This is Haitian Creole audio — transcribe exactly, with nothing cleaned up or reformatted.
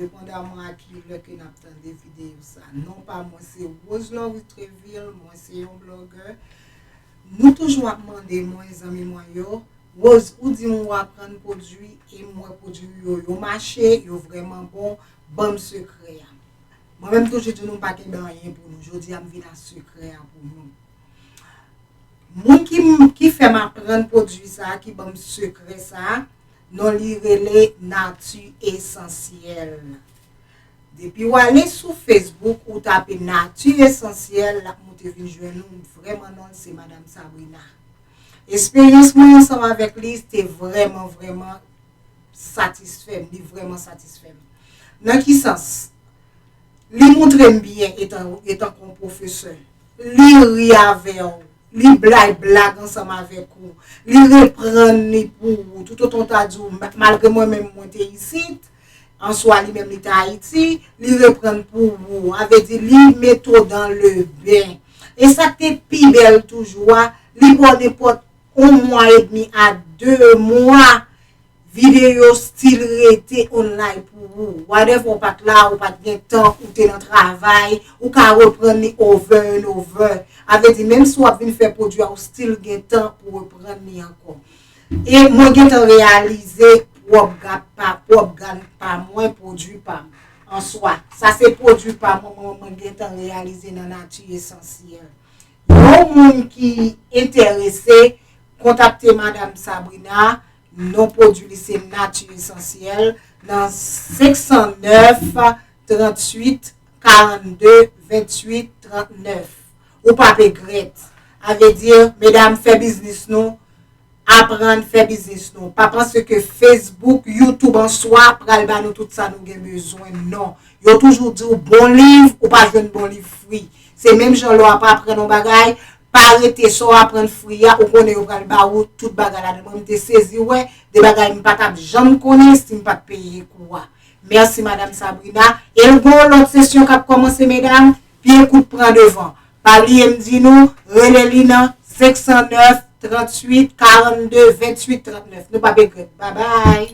depandaman a ki lè ke n ap tande videyo sa. Non pa mwen se Roselove Treville, mwen se yon blogger. Nou toujou ap mande mwen, zanmi mwen yo, Rose, ou di m ou aprann pwodui, e m wè pwodui yo, yo mache, yo vrèman bon, ban m sekrè a. Mwen menm toujou di nou m pa kenbe anyen pou nou. Jodi a m vin ak sekrè a pou nou. Moun ki, ki fè m aprann pwodui sa, ki ban m sekrè sa, non li rele Nati Esansyèl. Depi w ale sou Facebook, ou tape Nati Esansyèl, l ap moute vin jwenn ou. Vrèman non l se Madanm Sabrina. Esperyans mwen ansanm avèk li te vrèman, vrèman satisfè m. Li vrèman satisfè m. Nan ki sans? Li montre m byen etan, etan kon pwofesè. Li ri avè w. Li bay blag ansanm avèk ou. Li reprann li pou ou. Toutotan w ta di w, ma- malgre mwen menm mwen te isit, answa li menm li te Ayiti, li reprann pou ou. A vle di, li mete w dans le bain. E sa k te pi bèl toujou a, li ba w nenpòt yon mwa edmi a de mwa, videyo still rete online pou ou. Whatever, ou pa t la, ou pa t gen tan, ou te nan travay, ou ka reprann li over and over. A vle di, menm si w ap vin fè pwodui a, ou still gen tan pou reprann li ankò. E mwen gentan reyalize pwòp gad pa, pwòp gad pa mwen, pwodui pa m. An swa, sa se pwodui pa mwen, mwen, mwen gentan reyalize nan Nati Esansyèl. Yon moun ki enterese, kontakte Madanm Sabrina, non pwodui li se Nati Esansyèl, nan senk san nèf, tranntuit, karannde, venntuit, trannèf. Ou p ap regrèt. A vle di, medam, fè biznis nou, aprann fè biznis nou. Pa panse ke Facebook, YouTube an swa pral ba nou tout sa nou gen bezwen. Non. Yo toujou di w bon liv, ou pa jwenn bon liv fri. Se menm jan lè w ap aprann yon bagay, pa rete sa w aprann fri a, ou konnen yo pral ba ou tout bagay ladan. Mwen, m te sezi wè de bagay m pa t ap janm konnen si m pa t peye kou a. Mèsi, Madanm Sabrina. E l gen yon lòt sesyon k ap kòmanse, medam. Pye kout pran devan. Pa bliye m di nou, rele li nan senk san nèf, tranntuit, karannde, venntuit, trannèf. Nou p ap regrèt. Babay.